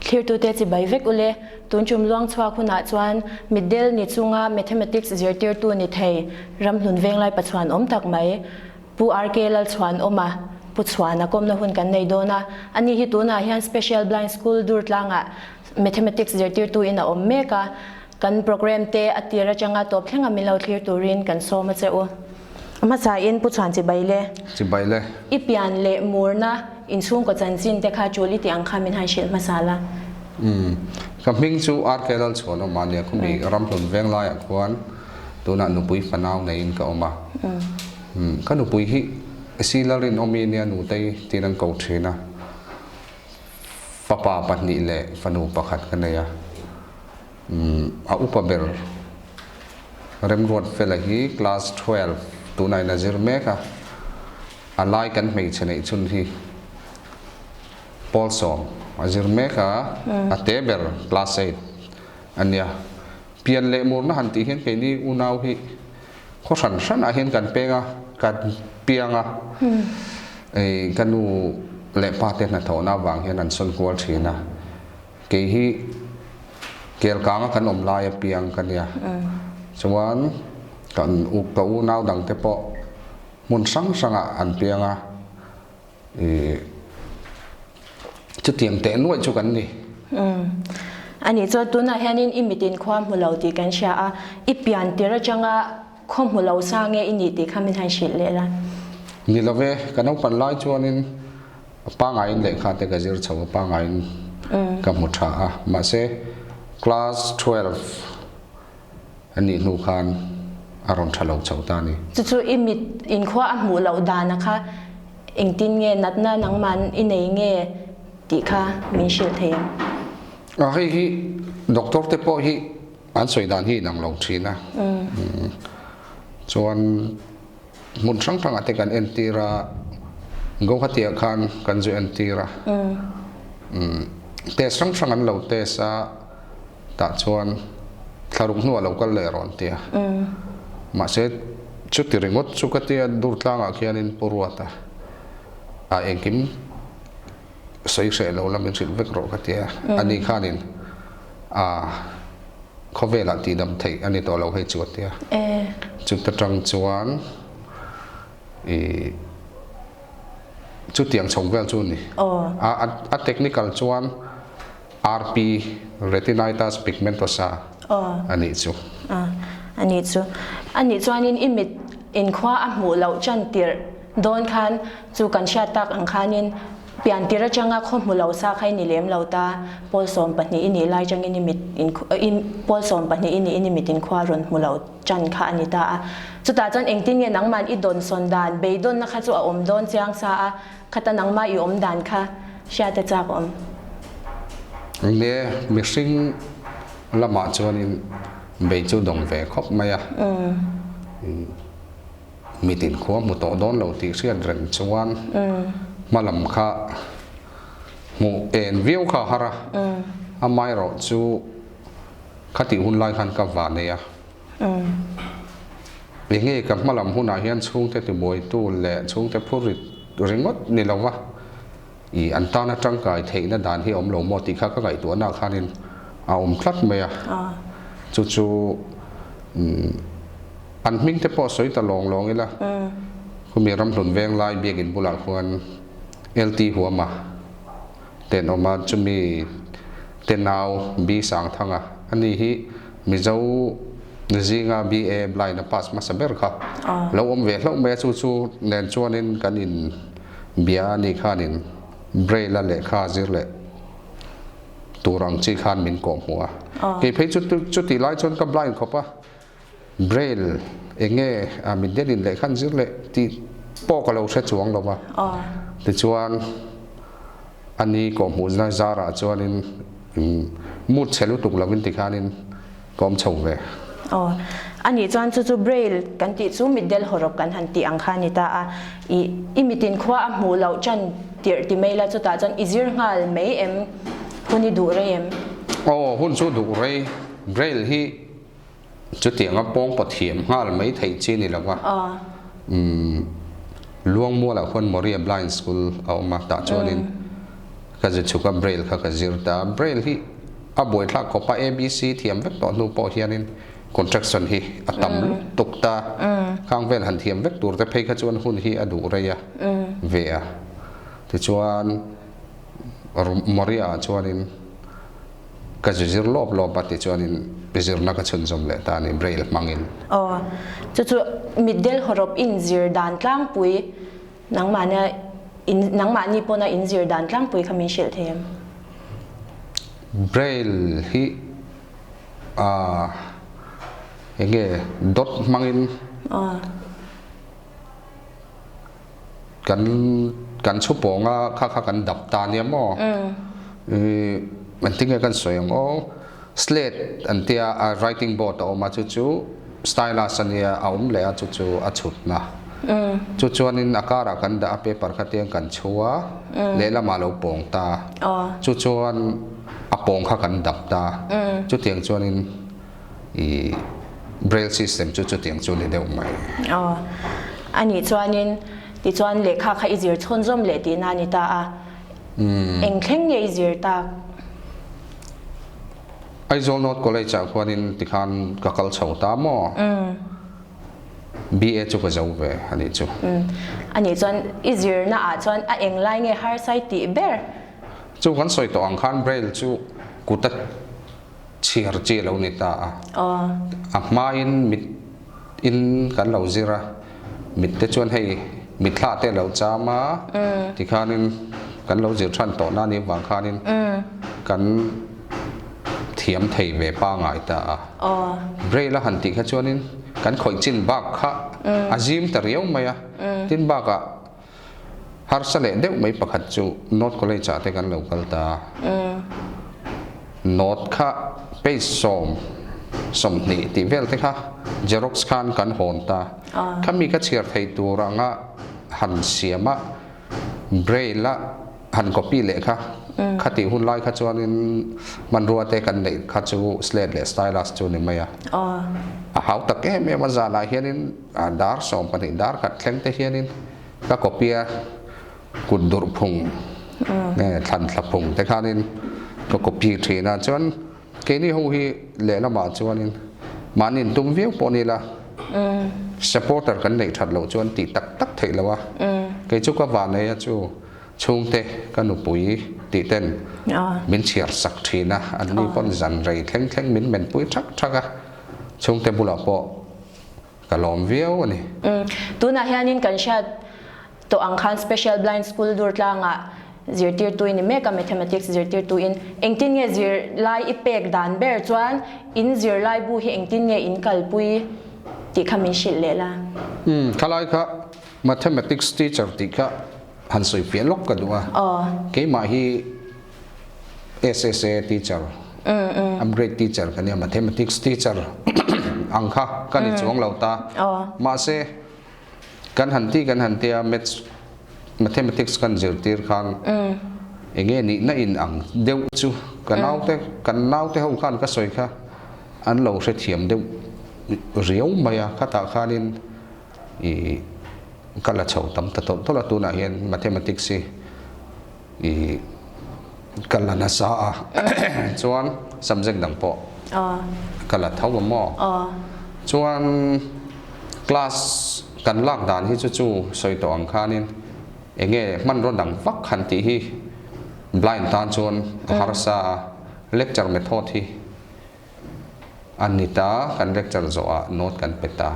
Thlirtute chibai vek ule, tun tum luangchhuak hunah chuan mitdel ni chunga Mathematics zirtirtu ni thei Ramhlun Venglai Pachuan awm tak mai Pu RK Lalchhuanawma, Pu Chhuana kawmna hun kan nei dawn a, ani hi tunah hian Special Blind School Durtlangah Mathematics zirtirtuin a awm mek a, kan programme te a tir atanga tawp thlenga min lo thlir turin kan sawm a che u. A hmasain Pu Chhuan chibai le. Chibai le. I pian leh murna inchhungkaw chanchin te kha tul i tih ang kha min han hrilh hmasa la. Umm. Ka hming chu RK Lalchhuanawma nia, khumi Ramhlun Venglaiah khuan tunah nupui fanau neiin ka awm a. Ka nupui hi Si Lalrinawmi nia nutei tiin an ko thin a, fapa pahnih leh fanu pakhat ka nei a. A upa ber Remruat Fela hi class 12 tunah in a zir mek a, a lai kan hmeichhe neih chhun hi pawl sawm a zir mek a, a te ber class 8 a nia. Pian leh murna han tih hian keini unau hi Khaw hran hran ah hian kan peng a, kan piang a, ei ka nu leh pa te hnathawhna avang hian an sawn kual thin a, kei hi Kelkanga kan awm lai a piang ka nia, chuan kan u ka unau dang te pawh hmun hrang hrang ah an piang a, ih chutiang teh nuaih chu kan ni. A nih chuan tunah hianin i mitin khua hmu lo tih kan hria a, i pian tir atanga khaw hmu lo sa nge i nih tih kha min han hrilh leh la. Ni lo ve, ka naupan lai chuanin pangaiin lehkha te ka zir chho a, pangaiin ka hmu tha a, mahse class 12 a nih hnu khan a rawn tha lo chho ta a ni. Chu chu i mit inkhua a hmuh loh dana kha engtin nge natna nangman i nei nge tih kha min hrilh thei ang. A hei hi doctor te pawh hi an sawi dan hi inang lo thin a. Chuan hmun hrang hrangah te kan entir a, Guwahati ah khan kan zu entir a. Test hrang hrang an lo test a. Tah chuan thlaruk hnuah lo kal leh rawn ti a. Mahse chuti ringawt chu ka tia dur tlangah khianin Pu Ruata a engkim sawi hreh lo la min hrilh vek rawh ka ti a. Ani khanin a khawvelah tihdam theih a ni tawh lo hei chu a ti a. Chuta tang chuan ih chutiang chho vel chu a ni. A technical chuan. RP, Retinitis pigmentosa, a nih chu. A nih chu. A nih chuanin i mit inkhua a hmuh loh chan tirh dawn khan chu kan hriat tak ang khanin pian tirh atanga khaw hmu lo sa kha i ni lem lo ta, pawl 12 i nih lai tangin i mit i pawl 12 i nih i mit inkhua rawn hmu lo chan kha a ni ta a. Chutah chuan engtin nge nangman i dawnsawn dan, beidawnna kha chu a awm dawn chiang sa a, Khata nangmah i awm dan kha hriat a chak awm. Enge mihring lamah chuanin bei chu dawng ve khawp mai a. Mitin khua hmu tawh dawn lo tih hriat reng chuan hma lam kha hmuh en viau kha a har a. Amaherawh chu khatih hun lai khan ka va nei a. Enge ka hmalam hunah hian chhungte tibuaitu leh chhungte phur rit ringawt ni lova i an tana tangkai theihna dan hi a awm lo maw tih kha ka ngaihtuahna khanin a awm tlat mai a. Chu chu an hming te pawh sawi ta lawng lawng ila khumi Ramhlun Venglai biakin bulah khuan LT Huama tenawma chumi tenau B Sangthanga ani hi Mizo zinga BA blind a pass hmasa ber kha lo awm ve hlauh mai a, chu chu nen chuanin kan in bia a nih khanin Braille a lehkha zir leh tur ang chi khan min kawh hmuh a. Kei phei chu chutih lai chuan ka blind khawp a, Braille eng nge a min den in lehkha an zir leh tih pawh ka lo hre chuang lo va. Tichuan ani kawh hmuh zarah chuanin Mood chhe lutuk lovin tikhanin ka awm chho ve. Aw, a nih chuan chu chu Braille kan tih chu mitdel hawrawp kan han tih ang kha a ni ta a. I i mitin khua a hmuh loh chan tirh ti mai la chutah chuan i zir nghal mai em? Hun i duh rei em? Aw, hun chu duh rei. Braille hi chutianga pawng pawt thiam nghal mai theih chi ni lo va. Umm, Luangmualah khuan Moria Blind School a awm a, tah chuanin. Ka zu chhuk a, Braille kha ka zir ta. Braille hi a buaithlak khawp a, ABC thiam vek tawh hnu pawh hianin contraction hi a tam lutuk ta. Khang vel han thiam vek tur te phei kha chuan hun hi a duh rei a ve a. Tichuan Moria ah chuanin ka zu zir lawp lawp a, tichuanin zirna ka chhunzawm leh ta a ni Braille hmangin. Aw, chu chu mitdel hawrawp inzir dan tlangpui Nangmahna in nangmahni pawna in zir dan tlangpui kha min hrilh thei em? Braille hi ah enge dot hmangin kan kan chhupawnga kha kha kan dap ta nia maw? Ih engtin nge kan sawi ang aw slate an tia a writing board a awm a chu chu stylus a nia a awm leh a chu chu a chhutna chu chuanin a karah kan dah a paper kha tiang kan chhu a lehlamah a lo pawng ta chu chuan a pawng kha kan dap ta chutiang chuanin ih braille system chu chutiang chu ni deuh mai. Aw a nih chuanin tichuan lehkha kha i zir chhunzawm leh tihna a ni ta a. Eng thleng nge i zir tak? Aizawl North College ah khuanin tikhan ka kal chho ta maw? BA chu ka zo ve a nih chu. A nih chuan i zirna ah chuan a eng lai nge harsai tih ber? Chu kan sawi tawh ang khan Braille chu kut a chhiar chi a lo ni ta a. A hmain mit in kan lo zir a, mit te chuan hei mitthla te a lo cham a, tikhanin kan lo zir than tawh na nih vang khanin kan thiam thei ve pangai ta a. Braille a han tih kha chuanin kan khawih chin bak kha a zim ta riau mai a, tin bakah Harsa leh deuh mai pakhat chu North College ah te kan lo kal ta a. Note kha page 10, 20 tih vel te kha Xerox khan kan hawn ta. Khami ka chhiar thei tur anga han siam a, Braille a han copy leh kha khatih hun lai kha chuanin hmanrua te kan neih kha chu slate leh stylus chu ni mai a. A hau tak em em a zanah hianin dar 12 dar khat thleng te hianin Ka copy a kut durh phung nge thlan thla phung te khanin ka copy thin a chuan keini ho hi lehlamah chuanin mahni in tum viau pawh ni la supporter kan neih that loh chuan tih tak tak theih loh a kei chu ka vanei a chu chhungte ka nupui tih ten min chhiar sak thin a anni pawn zan rei thleng thleng min menpui thak thak a chhungte bulah pawh Ka lawm viau a ni. Tunah hianin kan hriat tawh ang khan Special Blind School Durtlangah zirtirtu i ni mek a, Mathematics zirtirtuin engtin nge zirlai i pek dan ber chuan in zirlai bu hi engtin nge in kalpui tih kha min hrilh leh la. Khalai kha Mathematics teacher tih kha han sawi piah lawk ka duh a. Keimah hi SSA teacher, upgrade teacher ka nia, mathematics teacher ang kha ka ni chuang lo ta. Mahse, kan han ti kan han tia maths, mathematics kan zirtir khan enge nihna in ang deuh chu ka naute, kan naute ho khan ka sawi kha an lo hrethiam deuh riau mai a, khatah khanin ih ka la chho tam ta tawlh tawlh a, tunah hian mathematics hi I ka la nasa a chuan subject dang pawh ka la tho a maw chuan class kan lak dan hi chu chu sawi tawh ang khanin enge hmanraw dang vak han tih hi blind tan chuan a harsa a lecture method hi a ni ta kan lecture zawh ah note kan pe ta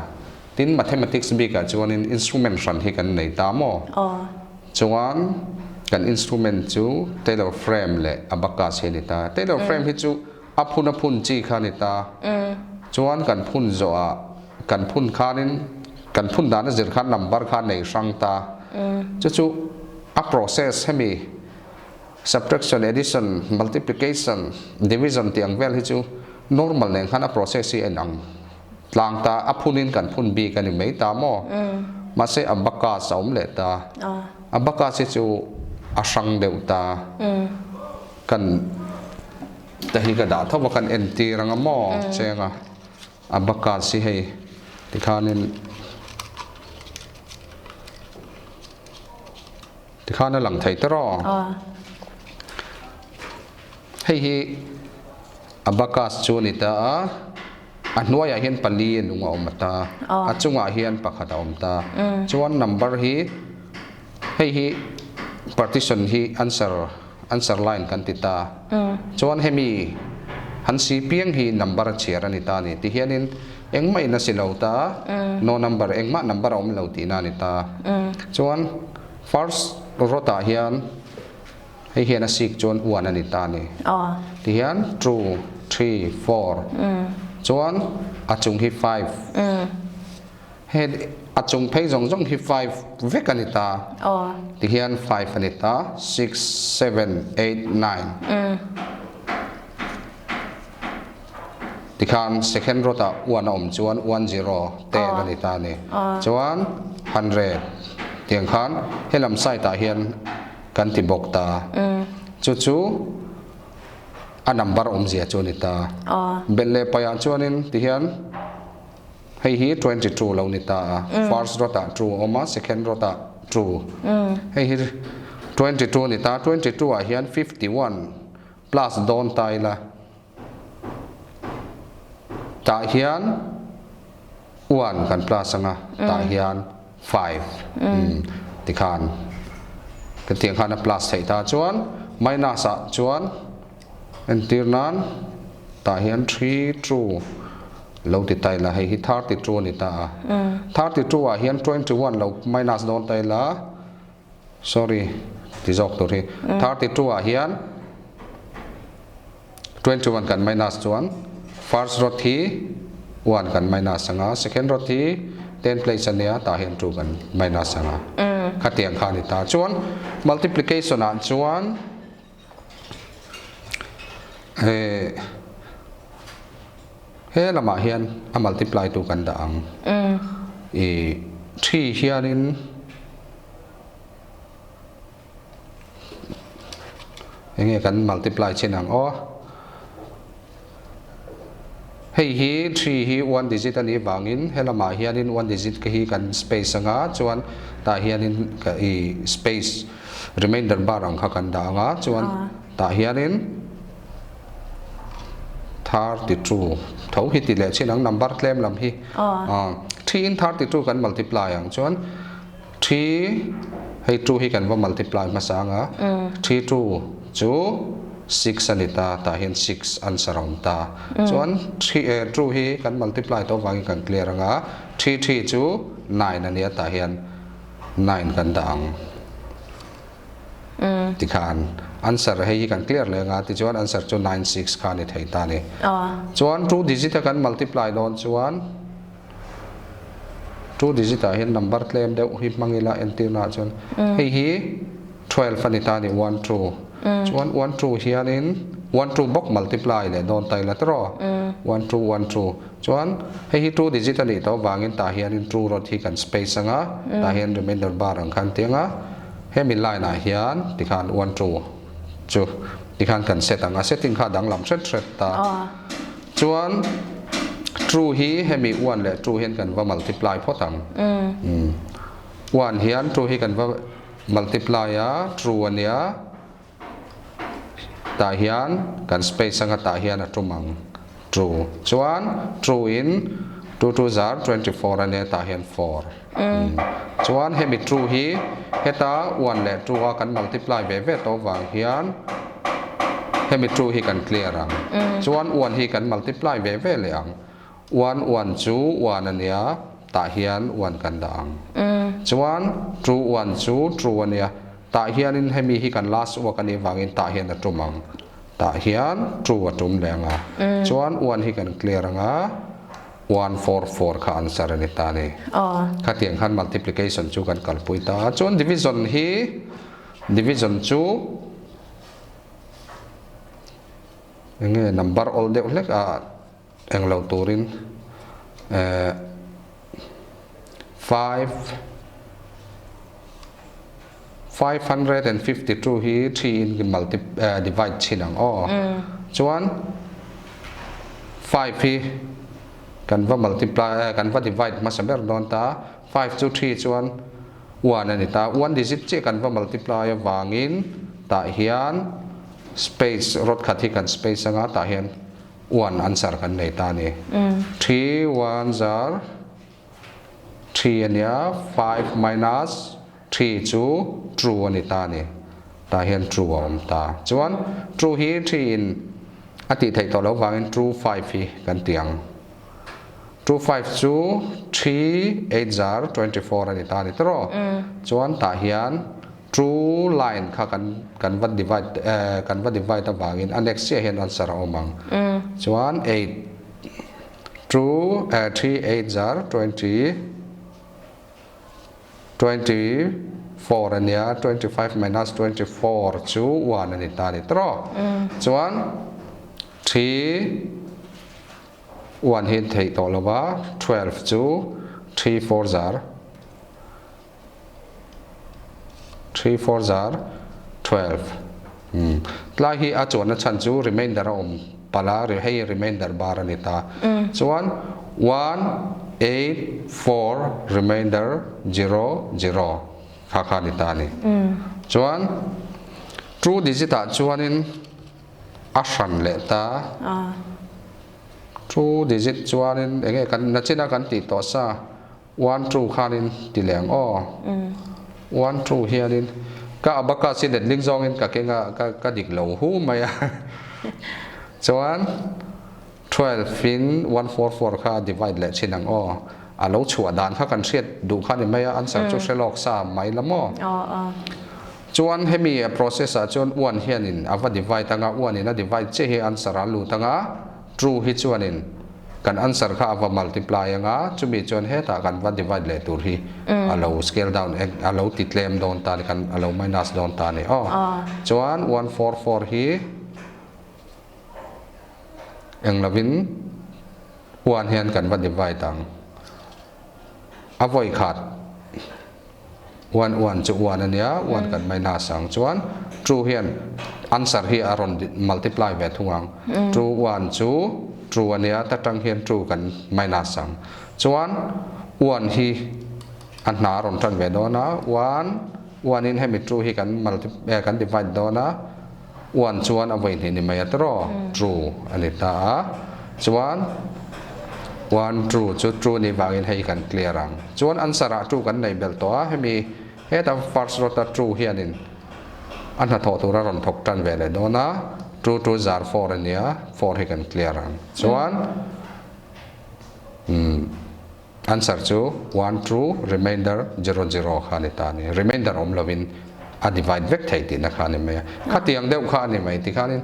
tin mathematics bik ah chuanin instrument hran hi kan nei ta maw chuan kan instrument chu tailor frame leh abacus hi a ni ta tailor frame hi chu a phun a phun chi kha a ni ta chuan kan phun zawh ah kan phun khanin kan phun dan a zir khan number kha a nei hrang ta chu chu a process hemi Subtraction, addition, multiplication, division tih ang vel hi chu normal nen khan a process hi a inang tlang ta, a phunin kan phun bik a ni mai ta maw? Mahse abacus a awm leh ta, abacus hi chu a hrang deuh ta, kan te hi ka dah tho a kan entir anga maw cheng a, abacus hi hei tikhanin. Tikhan a lang thei tawrh aw. Hei hi abacus chu a ni ta a, a hnuaiah hian pali a nung a awm ta, a chungah hian pakhat a awm ta. Chuan number hi hei hi partition hi answer answer line kan ti ta. Chuan hemi han si piang hi number a chhiar a ni ta a ni. Tihianin engmah in a si lo ta, no number engmah number a awm lo tihna a ni ta. Chuan first rod ah hian Hei hian a sik chuan uan a ni ta a ni. Tihian two, three, four chuan a chung hi five. He a chung phei zawng zawng hi five vek a ni ta. Tihian five a ni ta, six, seven, eight, nine. Tikhan second rod ah uan a awm chuan one zero ten a ni ta a ni. Chuan hundred tiang khan helam side ah hian kan ti bawk ta. Chu chu a number awmzia chu a ni ta. Belh leh paih ah chuanin tihian hei hi 22 lo ni ta a. First rod ah two a awm a, second rod ah two. Hei hi 22 a ni ta, 22 ah hian 51 plus dawn ta ila. Tah hian one kan plus anga tah hian five tikhan kan tiang khan a plus theih ta chuan minus ah chuan entir nan tah hian three two lo ti ta ila hei hi 32 a ni ta a 32 ah hian 21 lo minus dawn ta ila Sorry ti zawk tur hi 32 ah hian 21 kan minus chuan first rod hi 1 kan minus anga second rod hi 10 place ania tah hian 2 kan minus anga khatiang kha a ni ta chuan multiplication ah chuan eh he lamah hian a multiply tu kan dah ang i 3 hianin Enge kan multiply chin ang aw. Hei hi 3 hi one digit a nih vangin helamah hianin one digit ka hi kan space anga chuan tah hianin ka i space remainder bar ang kha kan dah anga chuan tah hianin 32 tho hi ti leh chin ang number tlem lam hi 3 in 32 kan multiply ang chuan Three, hei two hi kan va multiply hmasa ang a, three two chu six a ni ta, tah hian six answer a awm ta. Chuan three eh two hi kan multiply tawh avangin kan clear ang a, three three chu nine a nia tah hian nine kan dah ang. Tikhan answer hei hi kan clear leh ang a, tichuan answer chu nine six kha a ni thei ta a ni. Chuan two digit a kan multiply dawn chuan. Two digit ah hian number tlem deuh hi hmang ila entirna ah chuan hei hi 12 a ni ta a ni one two chuan one two hianin one two bawk multiply leh dawn ta ila tiraw one two one two chuan hei hi two digit a nih tawh avangin tah hianin two rod hi kan space anga tah hian remainder bar ang khan tiang a hemi line ah hian tikhan one two chu tikhan kan set ang a setting kha a danglam hret hret ta. Chuan true hi hemi one leh two hian kan va multiply phawt ang. One hian two hi kan va multiply a, true a nia. Tah hian kan space anga tah hian a tum ang true. Chuan true in two two zar 24 a nia tah hian four. Chuan hemi true hi heta one leh two a kan multiply ve ve tawh vang hian hemi two hi kan clear ang. Chuan one hi kan multiply ve ve leh ang. One one chu one a nia tah hian one kan dah ang. Chuan two one chu two a nia tah hianin hemi hi kan last work a nih vangin tah hian a tum ang. Tah hian two a tum leh ang a. Chuan one hi kan clear ang a. One four four kha answer a ni ta a ni. Khatiang khan multiplication chu kan kalpui ta a. Chuan division hi division chu enge number awl deuh hlek a eng lo turin eh five 552 hi three in ki multi divide chin ang aw. Chuan five hi kan va multiply kan va divide hmasa ber dawn ta five chu three chuan one a ni ta. One digit chiah kan va multiply avangin tah hian. Space rod khat hi kan space anga tah hian one answer kan nei ta a ni. Three one zar three a nia, five minus three chu true a ni ta a ni. Tah hian true a awm ta. Chuan true hi three in a tih theih tawh loh vangin true five hi kan ti ang. True five chu three eight zar 24 a ni ta a ni tawh. Chuan tah hian True line kha kan kan va divide eh kan va divide avangin a next chiah hian answer a awm ang. Chuan eight true eh three eight zar 20 24 a nia 25 minus 24 chu one a ni ta a ni tawh. Chuan three one hi theih tawh lo va 12 chu three four zar 3 4 zar 12 umm tlai hi a chuanna chhan chu remainder a awm palh a hei remainder bar a ni ta chuan 1 8 4 remainder 0 0 kha kha a ni ta a ni chuan two digit ah chuanin a hran leh ta two digit chuanin eng nge kan nachina kan tih tawh sa. One two khanin ti leh ang aw. One two hianin ka abacus hi letling zawngin ka keng a, ka ka dik lo hu mai a. Chuan 12 in 144 kha divide leh chin ang aw. A lo chhuah dan kha kan hriat duh kha ni mai a, answer chu hre lawk sa mai la maw. Chuan hemi process ah chuan one hianin a va divide anga, one in a divide chiah hi answer a lut anga, True hi chuanin kan answer kha a va multiply anga, chumi chuan hetah kan va divide leh tur hi a lo scale down a lo ti tlem dawn ta ni, kan a lo minus dawn ta ni aw. Chuan 144 hi eng lovin one hian kan va divide ang. A vawi khat one one chu one a nia, one kan minus ang chuan two hian answer hi a rawn multiply ve thung ang. Two one chu two a nia, ta tang hian two kan minus ang. Chuan one hi a hna a rawn tan ve dawn a, one one in hemi two hi kan multi kan divide dawn a, one chuan a vawi hnih ni mai a tawh true a ni ta a chuan one true chu true ni vangin hei kan clear ang chuan answer ah true kan nei belh tawh a hemi heta first rot a true hianin a hnathawh tur a rawn thawk tan ve leh dawn a true true zar four a nia four hi kan clear ang chuan umm Answer chu one true remainder zero zero kha a ni ta a ni. Remainder awm lovin a divide vek thei tihna kha a ni mai a. Khatiang deuh kha a ni mai tikhanin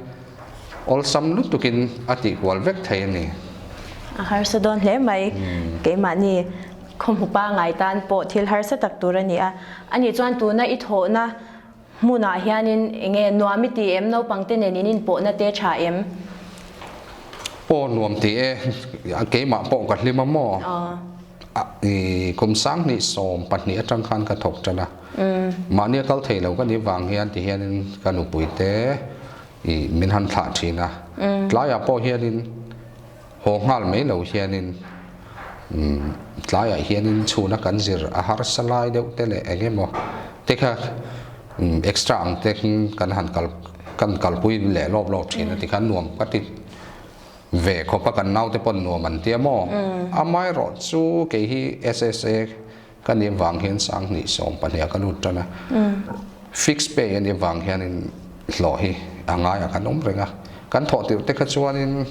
awlsam lutukin a tihkual vek thei a ni. A harsa dawn hle mai. Keimahni khawhmu pangai tan pawh thil harsa tak tur a ni a. Ani chuan tuna i thawhna hmunah hianin enge nuam i ti em? Naupangte nen in inpawhna te tha em? Aw nuam ti e, keimah pawh ka hlim a maw? I kum sanghnih 12 atang khan ka thawk tan a, mahni a kal thei lo ka nih vang hian ti hianin ka nupui te i min han thlah thin a, tlaiah pawh hianin haw nghal mai lo hianin tlaiah hianin chhuna kan zir a harsa lai deuh te leh eng emaw te kha extra ang te kan han kal kan kalpui leh lawp lawp thin a ti khan nuam ka ti ve khawp a kan naute pawn nuam an tia maw amaherawh chu kei hi SSA ka nih vang hian 20 12 ah ka lut tan a fix pay a nih vang hianin hlawh hi a ngaiah kan awm reng a kan thawh tirh te kha chuanin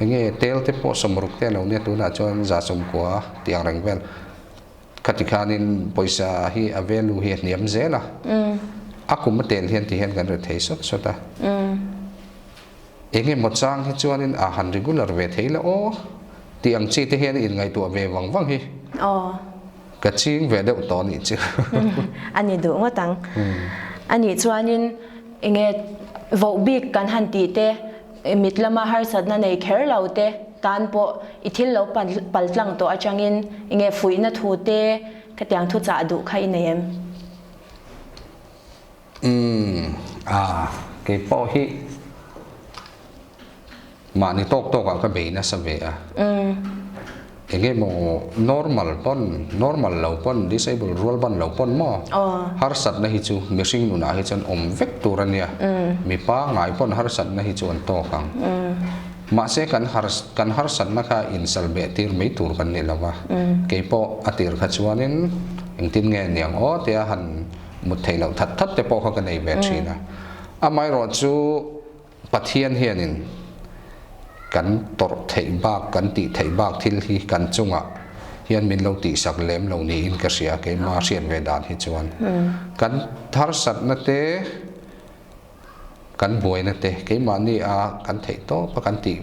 enge tel te pawh sawmruk te a lo nia tunah chuan za sawmkua tih ang reng vel Khati khanin pawisa hi a value hi a hniam zel a, a kum a tel hian ti hian kan ri thei sawt sawt a. Eng emaw chang hi chuanin a han regular ve thei la aw tih ang chi te hian inngaihtuah ve vang vang hi ka ching ve deuh tawh anih chu. A ni duh ngawt ang. Anih chuanin enge voh bik kan han tih te Mit lama harsatna nei kher lo te tan pawh i thil lo pal tlang tawh atangin enge fuihna thu te khatiang thu chah duh kha i nei em? Umm a, kei pawh hi mahni tawk tawkah ka bei nasa ve a. Enge maw normal pawn, normal lo pawn, disable rual ban lo pawn maw? Harsatna hi chu mihring nunah hi chuan awm vek tur a nia. Mi pangngai pawn harsatna hi chu an tawk ang. Mahse kan kan harsatna kha insal beh tir mai tur kan ni lo va. Kei pawh a tir kha chuanin engtin nge niang aw tia han mut theih loh that that te pawh kha ka nei ve thin a. Amaherawh chu Pathian hianin kan tawrh theih bak, kan tih theih bak thil hi kan chungah hian min lo tihsak lem lo niin ka hria, keimah hriat ve dan hi chuan. Kan harsatna te, kan buaina te keimahni a kan theih tawp a kan tih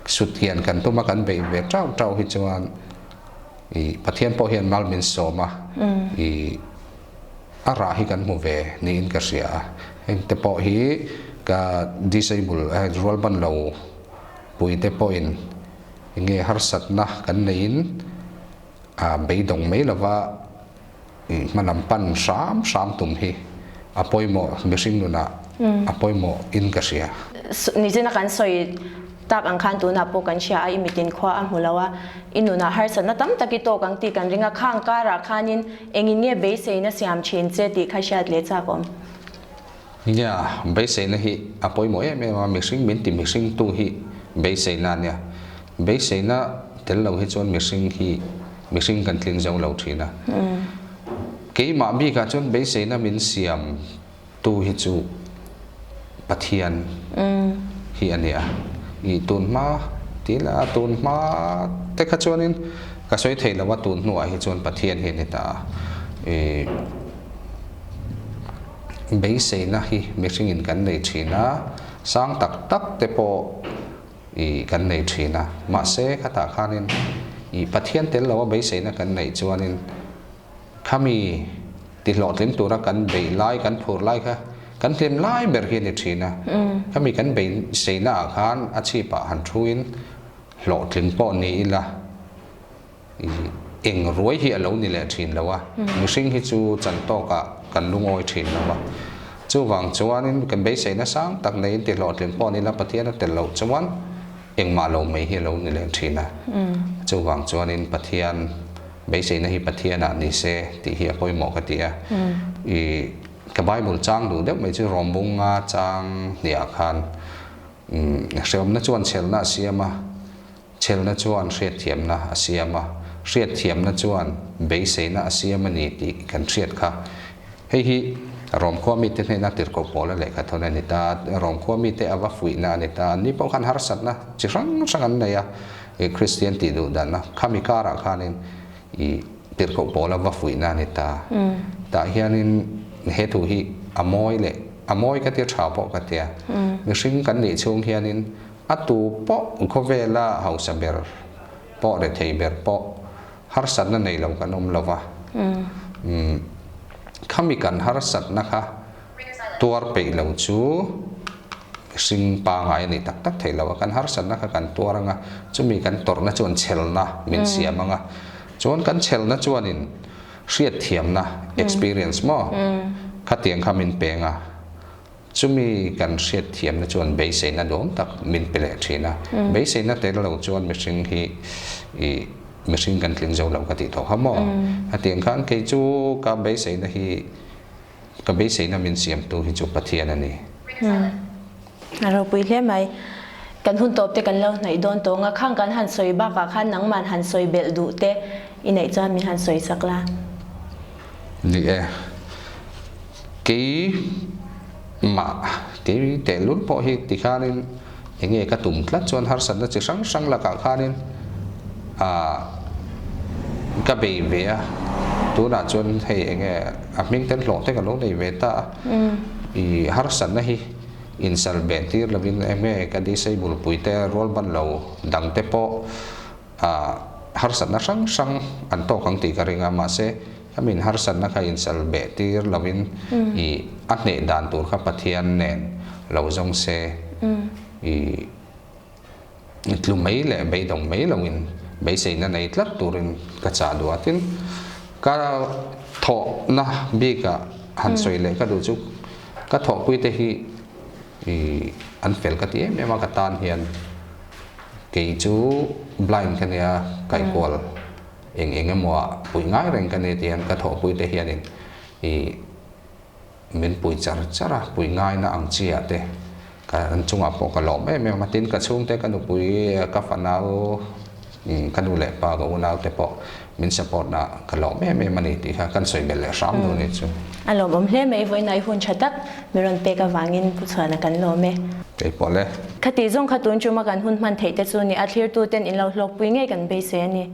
sut hian kan tum a kan beih ve tau tau hi chuan ih Pathian pawh hian mal min sawm a, ih a rah hi kan hmu ve niin ka hria a, heng te pawh hi ka disable rual ban lo pui te pawhin enge harsatna kan neiin a beidawng mai lova hma lam pan hram hram tum hi a pawimawh mihring nunah a pawimawh in ka hria. Nichina kan sawi tak ang khan tunah pawh kan hria a, i mitin khua a hmu lo a, i nunah harsatna tam tak i tawk ang tih kan ring a, khang karah khanin Engin nge beiseina siam thin che tih kha hriat leh chak awm? Nia, beiseina hi a pawimawh em em a, mihring min ti mihring tu hi beiseina a nia. Beiseina tel lo hi chuan mihring hi mihring kan tling zo lo thin a. Keimah bikah chuan beiseina min siam Tu hi chu Pathian hi a nia. I tun hma ti la tun hma te kha chuanin ka sawi thei lo a tun hnuah hi chuan Pathian hi a ni ta a. I beiseina hi mihringin kan nei thin a, sang tak tak te pawh i kan nei thin a. Mahse khatah khanin i Pathian tel lo a beiseina kan neih chuanin Khami ti hlawhtling tura kan beih lai, kan phur lai kha kan hlim lai ber hi a ni thin a. Khami kan beiseina ah khan a chhipah han thuin hlawhtling pawh ni ila eng ruai hi a lo ni leh thin lo a. Mihring hi chu chan tawkah kan lungawi thin lo a. Chuvang chuanin kan beiseina sang tak neiin ti hlawhtling pawh ni ila Pathian a tel loh chuan engmah lo mai hi a lo ni leh thin a. Chuvang chuanin Pathian Beiseina hi Pathianah ni se tih hi a pawimawh ka ti a. I ka Bible chang duh deuh mai chu Rawmbunga chang hniah khan hreawmna chuan chhelna a siam a, chhelna chuan hriatthiamna a siam a, hriatthiamna chuan beiseina a siam a ni tih kan hriat kha. Hei hi Rawmkhua mite hnena tirhkoh pawl a lehkha thawn a ni ta, Rawmkhua mite a va fuihna a ni ta, anni pawh khan harsatna chi hrang hrang an nei a. I Kristian tih duh danna khami karah khanin i tirhkoh pawl a va fuihna a ni ta. Tah hianin he thu hi a mawi leh a mawi ka tia tha pawh ka tia. Mihring kan nih chhung hianin a tu pawh khawvela hausa ber pawh rethei ber pawh harsatna nei lo kan awm lo va. Khami kan harsatna kha tuar peih lo chu mihring pangai a nih tak tak theih lo a, kan harsatna kha kan tuar anga, chumi kan tawrhna chuan chhelna min siam anga, chuan kan chhelna chuanin hriatthiamna, experience maw, khatiang kha min peng a, chumi kan hriatthiamna chuan beiseina duam tak min pe leh thin a, beiseina tel lo chuan mihring hi ih mihring kan tling zo lo ka tih tawh kha maw, khatiang khan kei chu ka beiseina hi Ka beiseina min siamtu hi chu Pathian a ni. A ropui hle mai. Kan hun tawp te kan lo hnaih dawn tawng a, khang kan han sawi bakah khan nangman han sawi belh duh te i neih chuan min han sawi sak la. Ni e. Kei mah kei tehlul pawh hi tikhanin enge ka tum tlat chuan harsatna chi hrang hrang lakah khanin ah ka bei ve a, tunah chuan hei enge a hming ten hlawh te ka lo nei ve ta a, i harsatna hi insal beh tir lovin enge ka disable pui te rual ban lo dang te pawh ah harsatna hrang hrang an tawk ang tih ka ring a, mahse khami harsatna kha insal beh tir lovin i a hneh dan tur kha Pathian nen lo zawng se i tlu mai leh beidawng mai loin beiseina nei tlat turin ka chah duh a, tin ka thawhna bikah han sawi leh ka duh chu ka thawhpui te hi i an fel ka ti em em a ka tan hian. Kei chu blind ka nia, kaihkual eng eng emaw ah puih ngai reng ka ni tihian ka thawhpui te hianin ih min pui char char a, puih ngaina ang chi ah te ka an chungah pawh ka lawm em em a, tin ka chhungte ka nupui ka fanau ka nu leh pa ka unau te pawh min support na ka lawm em em a ni tih kha kan sawi belh leh hram dawn a nih chu. A lawmawm hle mai, vawiinai hun tha tak mi rawn pek avangin Pu Chhuana kan lawm e. Kei pawh le. Khati zawng kha tun tuma kan hun hman theih te chu ni a thlirtu ten in lo hlawkpui ngei kan beisei a ni.